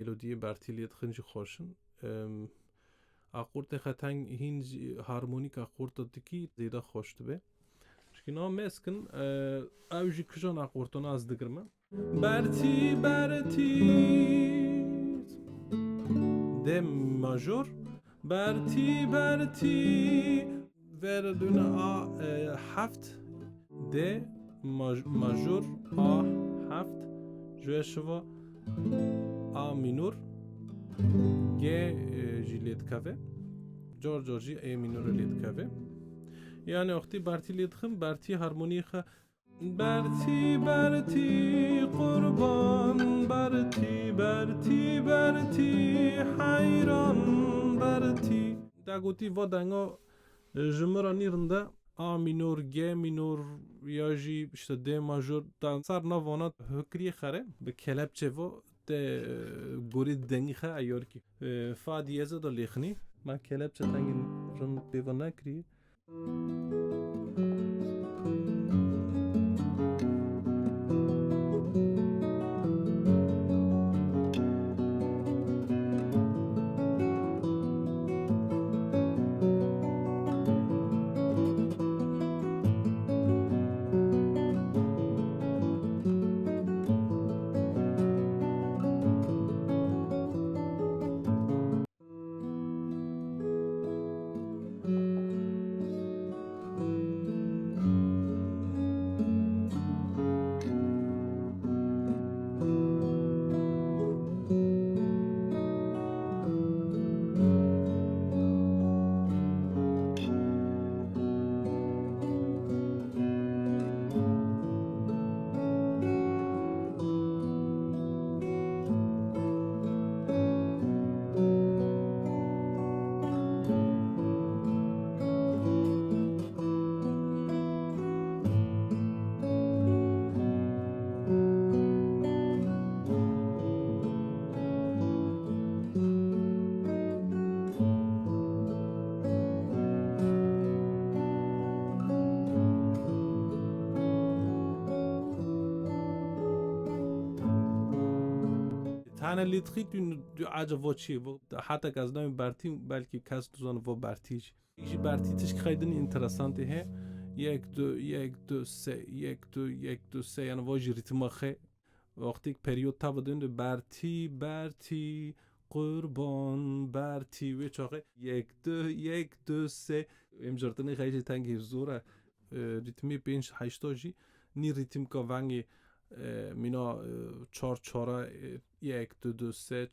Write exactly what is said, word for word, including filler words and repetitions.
Melodiyê bertî lê dixin jî xweş in. Em, akortê xeteng hîn jî harmonîk akorta dikî zêde xweş dibe. Çikî na meskin, e, ew jî kijan akortana ez digirme. Bertî, bertî. D major. Bertî, bertî. Ver dûne A, e, heft. D maj-, major, A heft. Ji wê şiva A mînor. G, e, jî lê dikeve. Car car jî E mînor lê dikeve. Yani wextî bertî lê dixin, bertî harmoniyê xe Bertî, bertî, qurban, bertî, bertî, bertî, heyran, bertî. Da gotî va denga, e, ji min re nî rind e. A mînor, G mînor ya jî işte D major, da ser nav vana hikiriyê xere bi kelepçe va te, e, gorî dengî xe eyar kî. E, fa diyeze da lêxinî. Ma kelepçe tengî rind pê va nekirî. Tane lîtxî tu, tu acaba çi? Bu, heta ez nayım bertî, belkî kes duzan vo bertî jî. Jî bertî tişk xeydin interesantê he. Yek, du, yek, du, se, yek, du, yek, du, se. Yani vo jî ritma xe. Wextîk periyod ta bidin de bertî, bertî, qurban, bertî. Wê çaxê yek, du, yek, du, se. Em jirtinê xeyjê tengî zor e. E, ritmê pênc heşta jî nî ritmika vengê, e, mîna, e, çar çara, e, yek, du, du, se,